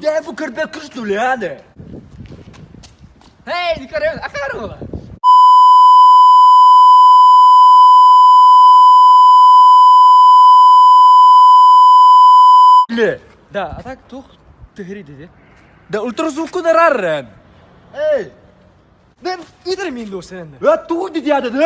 Дай бу көрбөккө что Эй, Николай, акарыла. Да, а так тух тыгыри dedi. Да ультразвуку нараррен. Эй! Ben idir miyim o seninle? Ya tuğ dedi ya dedi.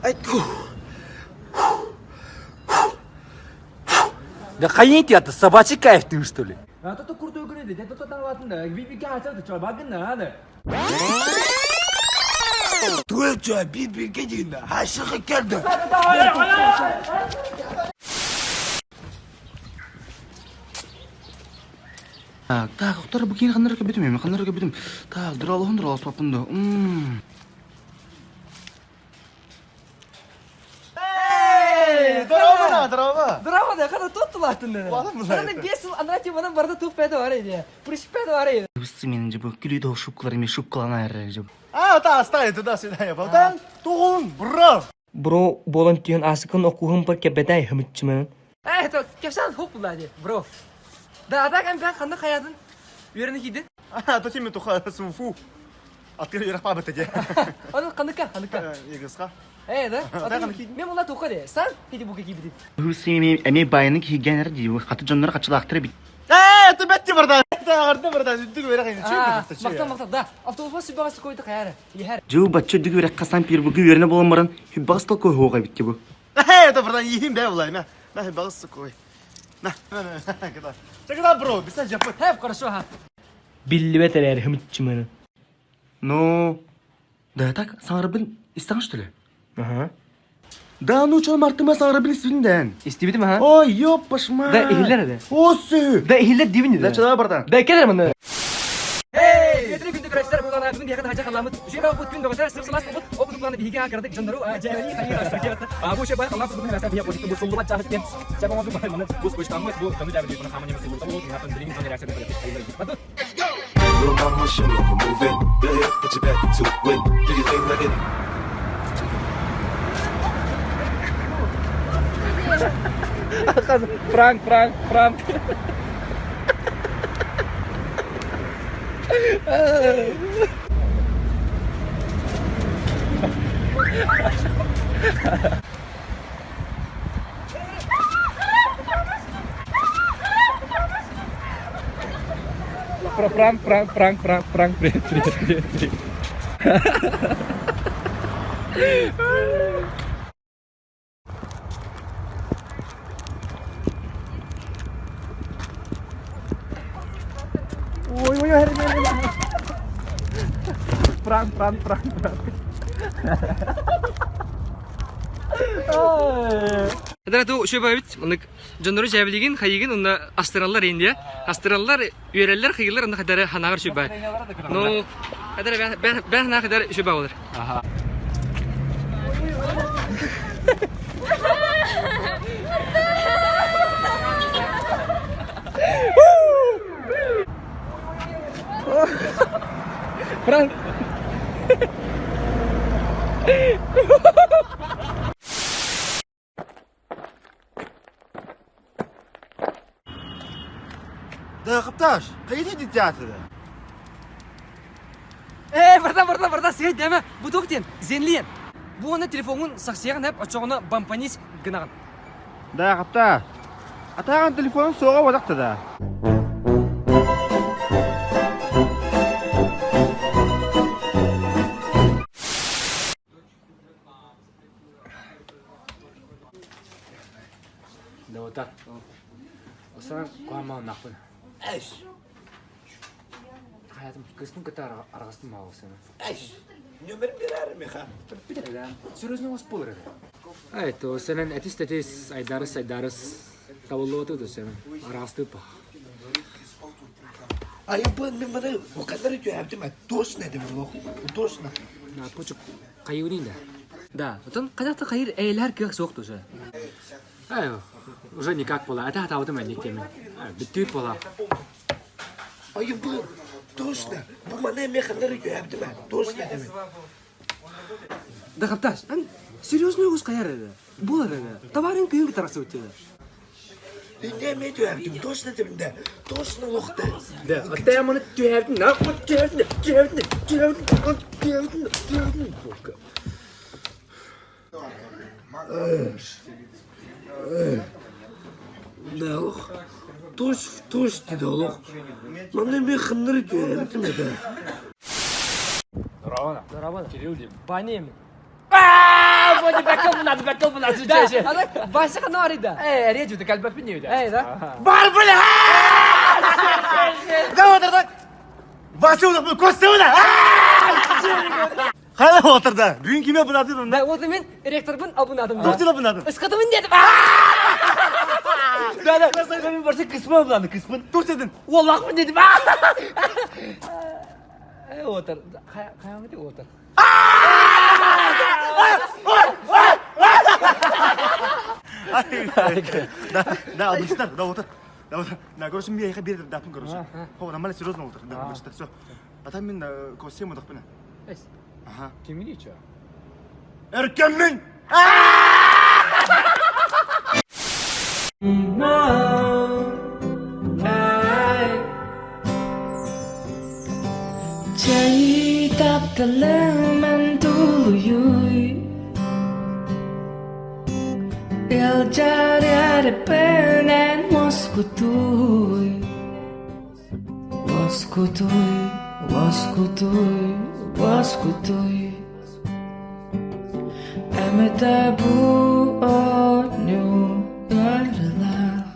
Ay tuğ. Да хайын театр собачий кайф ты что ли? А то курту өгүнэ де то таңлатында би би кача чой багына аны. Туэлча би би кедин хашыгы келди. Так, так, охтар бу кийин ханнар кебитим эми, ханнар кебитим. Так, дыралыгын дыралыс папынды. Мм. Здорово, здорово. Здорово, да, хана тут тулатында. Хана бес ана тиманан барда тух пэдэ бар иде. Прыш пэдэ бар иде. Быссы менин же бу күлүүдө шубкалар эми шубкалана эрре же. А, та оставь туда сюда я болтан. Тугун, бро. Бро болон түйін асықын оқуғын бір кебедай хымытчымын. Эй, то кепсан хоп булади, бро. Да, а так мен ханда хаядын. Үйрені киді. А, то тиме туха сумфу. Открыли рахпабы таде. Оны қандыка, қандыка. Игысқа. Эй, да? қандай кидің? Мен мұнда тоқы де. Сан, хеди бука кибidi. Быссы эми эми байыны кийгенер ди. Каты жоннор качылактыр бит. Э, ты бетти барда. Та арды барда дүг бере кайын. Мақтан, мақтан, да. Автобусқа сүбағасы койды қаяры. Ехәр. Жу баччы дүгүрек касан пир бу гүерне болон баран хүббагыс толко хоога битти бу. Э, это барда иим бе булай. На, на багыс кой. На, на, на, куда. Чекда бро, биса жапы. Хәп, хорошо, ха. Биллибет эрер хымытчымын. Ну, да так, саңарбын истаган что ли? Аха. Да ну чон мартыма саңарбын истибинден. Истибитим аха. Ой, ёппашма. Да ихилер эде. Осы. Да ихилер дибин Да да. чала барда. Да келер мында. Эй, ертеңгі күнді көресіздер, бұл ана бүгін яқын хажа қаламыт. Үшеге бұт күн доғыздар, сып сылас бұт, о бұт биге акырдык жоннору, жайли хайы астырке. А бу шебай Аллах бүгін мәсә бия бу суллуба чахыт кен. Чабама бу маны бу скучтамы, бу жону жабы буну хаманы эмес, бу бу яқын билигин жон реакция берет. Little mama, show me you moving. Go ahead, put your back into it. Do your thing like it. Пранк, пранк, пранк. Пранк, пранк, пранк, пранк, пранк, привет, привет, привет, привет. Ой, ой, ой, ой, ой. Пранк, пранк, пранк, пранк. Эдер ту шөбө бит, оны жоннору жабилигин, хайыгин, онна астыраллар инде. Астыраллар, үйреллер, хайыглар, онна хадары ханагар шөбө. Ну, хадары бәр бәр хана хадары шөбө болар. Ага. Пранк. Да, капташ. Кайда театрда? Эй, братан, братан, братан, сиге деме. Бу токтен, зенлиен. Бу оны телефонун саксыягын хеп очогуна бампанис гынагын. Да, капташ. Атаган телефонун соға бодакты да. Да вот так. Осана куама нахуй. Эш. Хаятым кыстың кыта аргастын мау сені. Эш. Нөмер берер меха. Билер Серьезно вас болар. Ай, то сенен этис тетис айдарыс айдарыс табылды оту сенен. Аргасты па. А я бы мен мына о кадар жөптүм, точно деп лох. Точно. На почук кайыбын да. Да, отон кадакта хайыр эйлер кык сокту уже. Ай, уже никак бола. Это табылды мен никтемен. Бүттүп бола. А я бы точно. Бу мана мен кадар жөптүм, точно деп. Да капташ, ан серьезно угус каяр эди. Болар эди. Товарын кыйын тарасы өтеді. Инде мен түһәбитим, точно этим да. Точно лохта. Да, а маны түһәбитим, на, түһәбитим, түһәбитим, түһәбитим, түһәбитим, түһәбитим. Да, лох. Тош, тош диде лох. Маны мен хынныр түһәбитим это. Здорово. Кирилл дим. Баним. Вроде бәкел булады, бәкел булады. Да, ана Вася хана арыйда. Э, речь үтә калбәпин не үтә. Эй, да? Бар бля! Да отырды. Вася оны көстеуіне. Қайда отырды? Бүгін киме бұнады Да, вот мен ректорбын, ал бұнадым. Тоқтила бұнады. Ысқытымын дедім. Да, да. Мен барса кысмын булады, кысмын. Тур дедin. Валлахмын дедим. Э, отыр. Қаяғы деп отыр. Да, да, обычно, да, отыр. Да, отыр. Да, короче, мен яйқа бердім, дапын, короче. Хо, нормально, серьезно отыр. Да, обычно, все. А там мен костюм одақ пена. Ага. Кимге ничего? Эркенмин! Чай тапталыман тулуюй Элжарярепенен Москутуй Москутуй, Москутуй, Москутуй Эмете бу оню ярылах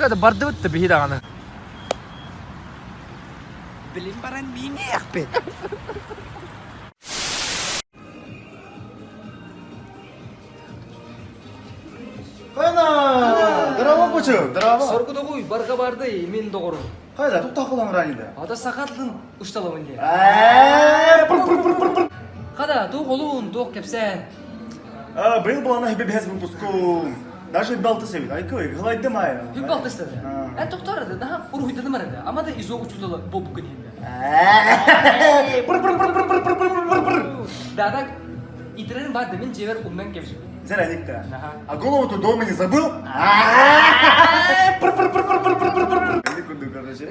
Это бардыбыт да биһи даҕаны. Билим баран минеяқпен. Қайна! Здорово, кучу, здорово. Соргудогуй барга барды, мен доғырым. Қайда, тоқта қылан ранид. Ада сақатлын ұшталамын де. Э, пыр пыр пыр пыр пыр. Қада, туқ олуын, туқ кепсен. А, быйыл балана хебе бәз выпуском. Даже балты себит. Ай кой, гылайдым ай. Хүп балты істеді. Ә, тоқтар еді, наха урухидыны бар еді. Ама да изо учуталы бо бүкін енді. Пыр пыр пыр пыр пыр пыр пыр пыр пыр. Да, да, итерен бар мен жебер уммен кепсіп. Зря никто. Ага. А голову-то дома не забыл? Пыр пыр пыр пыр пыр пыр пыр пыр. Никуда, короче.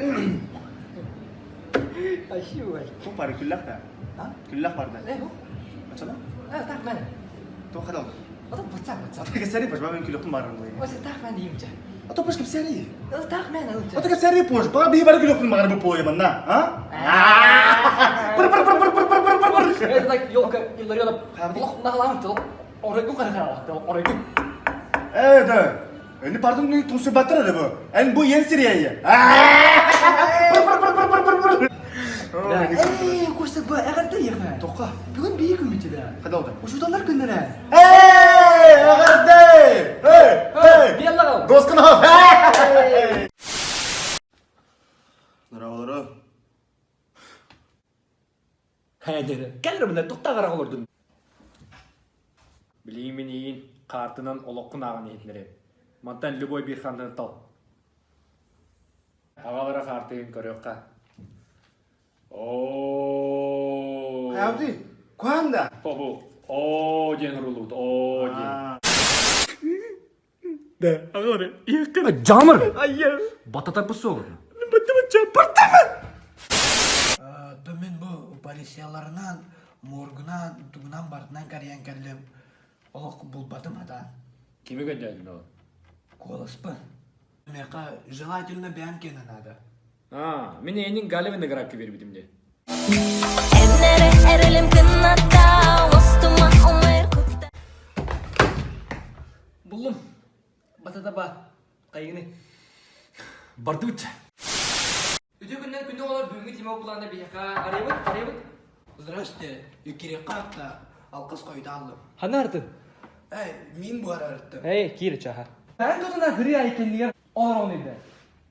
Ащу, Бу пары күлләх та. Күлләх бар да. Э, бу? Açalım. Ә, так мен. Тоқ қада oldu. Ата бытсақ, бытсақ. Ата кесәри пош, мен күлләхтің барын ғой. Осы так мен деймче. Ата пош кесәри. Так мен алымча. Ата кесәри пош, ба би бар күлләхтің барын бу пойман на, а? Пыр пыр пыр пыр пыр пыр пыр пыр пыр. Это так елка, Илларионов. Лох нағылам, орегу қарақара, орегу. Evet, evet. Önü pardon ne tunsu batır bu. En bu yeni seriye. Pır pır pır pır pır pır pır. Эй, Костя, бу әгәр яха. Тоқа. Бүгін бейі күн бітеді. Қада oldu? Ушуталар күннері. Hey! Ağardı! Hey! Hey! Бияллағау. Доскын ал! Здорово, Хәдері. Кәлір мұнда тоқтағырақ олырдың. Билеймін ейін, қартынан олыққын ағын етінірем. Мантан любой bir хандын тал. Ағалара қартығын көріққа. О. Абди, куанда? Бу. О ден рулут, о ден. Да, ағалара, иққын. Жамыр! Бататар бұсы olur. Мен бу полицияларынан, моргунан, тугунан бартынан карьян кәллем. Олық булбатым ата. Кими көндәдің ол? Колоспы. Меқа желательно бәмкені надо. А, мен енин галевин гракы бербидим де. Эннере эрелим кынната, остума умер кутта. Бұлым. Батата ба. Қайғыны. Бардыбыт. Үтө күннен күндө олар бүгүнкү тема буланда бияка арайбыт, арайбыт. Здравствуйте, Юкири қақта алқыс қойды алдым. Хана артын. Әй, мен бұар арттым. Эй, кири чаха. Бән тотuna хыры айкенлигер олар оны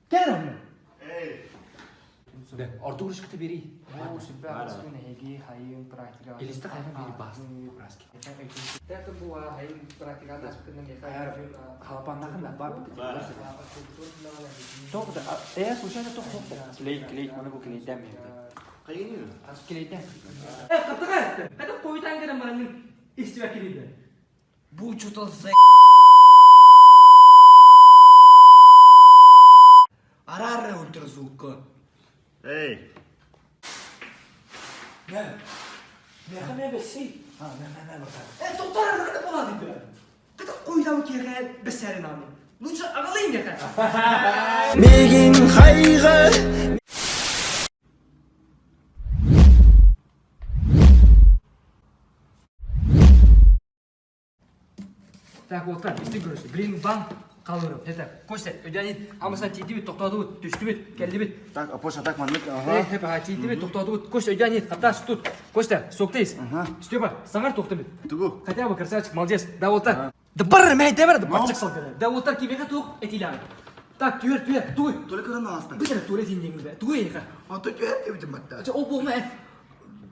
Кел оны. Орду урушкты бери. Элисте хайран бери бас. Халапаннахын бар бит. Тоқ да, э, случайно тоқ тоқ. Клей, клей, мана бу клейден мен. Э, қаптыға. Қайда Хойутаан гынан бараҥҥын истибэккиний да? Бу учуутал за Араарра ультразвукка. Эй, Мэ. Миэхэ мэ бэссий. А, мэ мэ мэ бата. Э, тоқтар аны ката буолаады бе. Ката қойдамы киэхэ бэссээрин аны. Лучше аҕалайын миэхэ. Мигин хайҕа Так, вот так, истин көрөсү. Блин, бан қалырым. Это, Костя, өдәнит, амасан тиийдибит, тохтоодубут, түстүбүт, кэллибит. Так, апоша, так, маннык, ага. Э, хеп, тиийдибит, тохтоодубут. Костя, өдәнит, хатташ тут. Костя, соктейс. Степа, саңар тохтубит. Тугу. Хотя бы красавчик, молодец. Да вот так. Да бар, мә, да бар, да барчак салганы. Да вот так кимеге тух этилән. Так, түер, түер, туй. Только рано аста. Битер туре тиндеңбе. Туй эха. Ото түөр дебитим батта. Ол болма эт.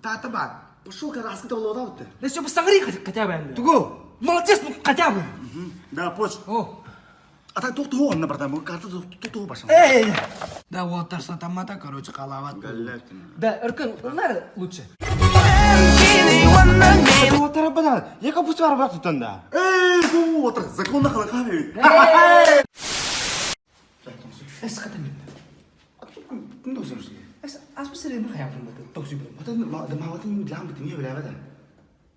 Тата бар. Пошел, когда аскы тавлода бутты. Да все, саңри хотя бы енді. Тугу. Молодец, ну хотя бы. Да, поч. О. А так тоқтоо онна братан, бу карта тоқтоо башым. Эй! Да уоттар сатаммата, короче, қалават. Да, Эркен, надо лучше. Уоттара бана, яка пусть бар бірақ тұтан да. Эй, бу отыр, законно халаками. Эс катам. Кім досың? Эс аспысыр мен хаябым бата. Токсу билем. Отан маватын лам битим я биле бада.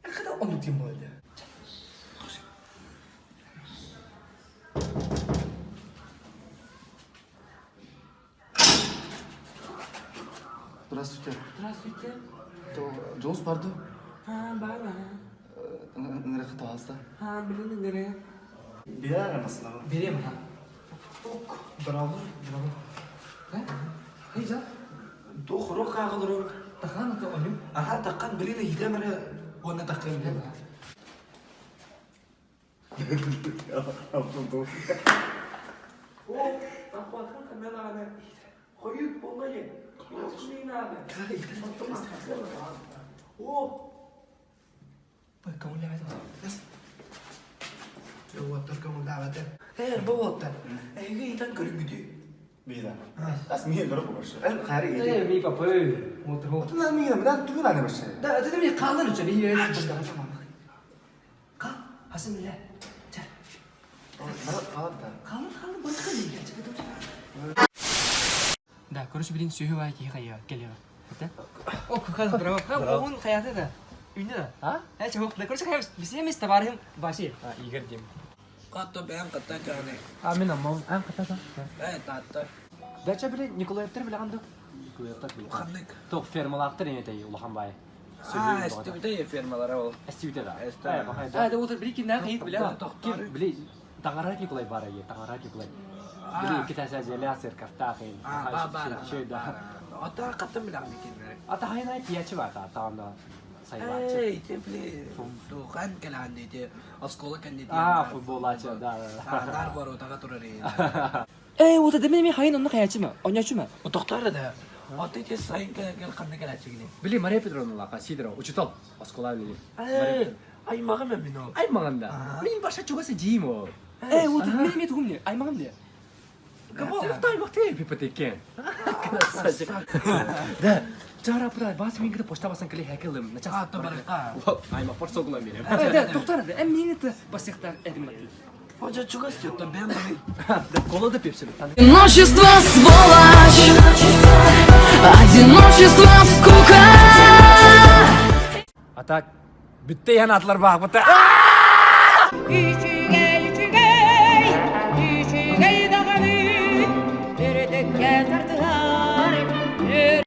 Ката онду тим болды. Здравствуйте. Здравствуйте. То Джонс барды. А, бара. Ныры таласта. А, блин, ныры. Бер масла. Берем, ха. Ок, браво, браво. Э? Хей, жа. Тухру қағылыру. Тахан ата оню. Аха таққан білені едемірі оны таққан. О, тақпатын қандан ағаны. Қойып болмай. О. Ой, кому лявет? Уоттар көңілдәбәті. Эр, бу уоттар. Эйге итан көрүнгүдү. Бира. Ас мие көрөп башы. Эн кайры Эй, ми папа. Вот, вот. Отан миге, мына тугун аны башы. Да, это мне қалын үчө, би Қал, хасым биле. Ча. Қалын, қалын, бұрын қалын. Да, короче, блин, сүйі бай ки қайы, келе. О, қал, браво. Ха, он қаяты да. Үйінде да. А? Ә, чего? Да, короче, қая, біз емес товарым башы. А, Игорь дем. Қатты бән қатта жаны. А, мен аммам. А, катата. Ә, татты. Дача биле Николаевтар биле анда. Николаевтар биле. Қаннык. Тоқ фермалақтар ене улахан бай. А, эстүгдэ фермалары ол. Эстибите да. Эстибите. А, да, вот, биле киннен қайыт биле. Биле таңарат Николай бар ае, таңарат Николай. Биле китаса желя церковта хин. А, ба, бар. Шей да. Ата қаттым биле мекеннер. Ата хайна пиячы бар та таанда сайбачы. Эй, тепли. Тухан келанды те. Оскола кенди. А, футболачы, да, да. Нар бар отага турар. Эй, вот это мен хайын онны қаячы ма? Онячы ма? Отоктары да. Аты те сайын келген қанды келачыгини. Биле Мария Петровна лака Сидорова, учутал. Оскола биле. Эй, аймагым мен ол. Аймаганда. Мен баша чугасы жейм Эй, вот мен мен тугум не? Аймагым не? Аймакты пипатекен. Красавчик. Да. Чара пута бас мен ките почта басан келе хекелем. Начас. А, то барка. Аймак порсоглам берем. Да, тоқтар, ә мен это басықтар әдім. Хожа чугас жотто бен бен. Да колода пепсин. Одиночество, сволочь Одиночество, скука А так бітті ян атлар баг бітті. Ищи.